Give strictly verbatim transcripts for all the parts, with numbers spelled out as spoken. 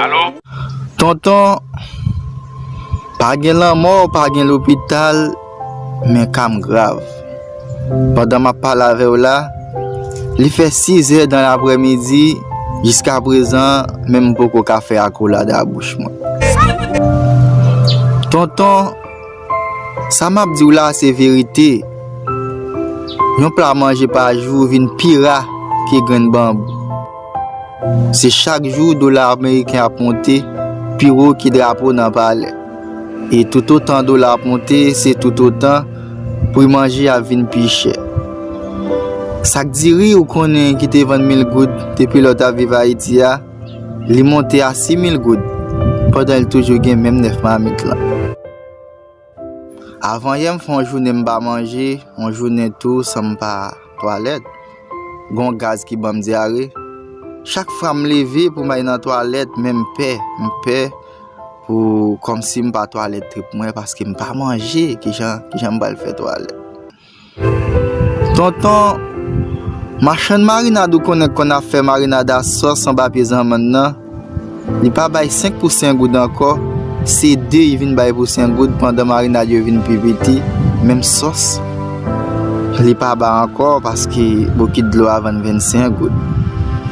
Alo? Tonton, pa gen lanmò, pa gen lopital, men ka m grav. Pandan m ap pale avè w la, li fè sizè dan laprèmidi, jiskaprezan, menm m poko ka fè akolad a bouch mwen. Tonton, sa m ap di w la se verite. Yon pla manje pa jou vin pi ra ke grenn banbou. Se chak jou dola ameriken ap monte pi wo ke drapo nan palè. E toutotan dola ap monte, se toutotan pri manje ap vin pi chè. Sak diri ou konnen ki te vann mil goud depi lè w t ap viv Ayiti a, li monte a sis mil goud, pandan li toujou gen menm nèf mamit lan. Avanyè m fè yon jounen m pa manje, yon jounen tou san m pa twalèt. Gon gaz ki ban m dyare. Chak fwa m leve pou m al nan twalèt, men m pè, m pè pou kòmsi m pa twalèt trip mwen paske m pa manje, kijan, kijan m pral fè twalèt. Tonton, machann marinad ou konnen k konn ap fè marinad a sòs anba pye zanmann nan, li pa bay senk pou sen goud ankò, se de li vin bay pou sen goud pandan marinad yo vin pi piti, menm sòs li pa bay ankò paske bokit dlo a vann vennsenk goud.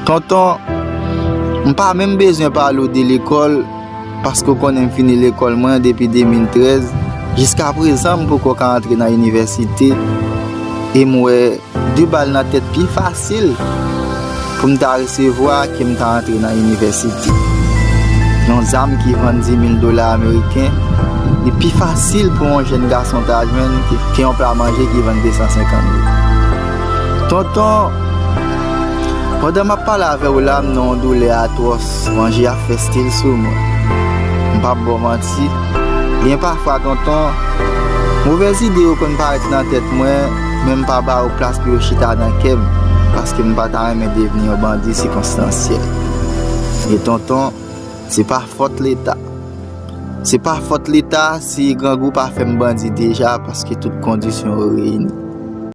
Tonton, m pa menm bezwen pale w de lekòl, paske w konnen m fini lekòl mwen depi de mil trèz, jiskaprezan m poko ka antre nan inivèsite, e m wè de bal nan tèt pi fasil pou m ta resevwa ke m ta antre nan inivèsite. Yon zam ki vann dis mil dola ameriken, li pi fasil pou yon jèn gason ta jwenn ke, ke yon pla manje ki vann de san senkant goud. Tonton, pandan m ap pale avè w la, m nan yon doulè atwòs. Manje ap fè stil sou mwen. M p ap ba w manti. Gen pafwa, tonton, movèz ide yo konn parèt nan tèt mwen, men m pa ba yo plas pou yo chita nan kè m, paske m pa ta renmen devni yon bandi sikonstansyèl. E tonton, se pa fòt Leta. Se pa fòt Leta si grangou pa fè m bandi deja, paske tout kondisyon yo reyini.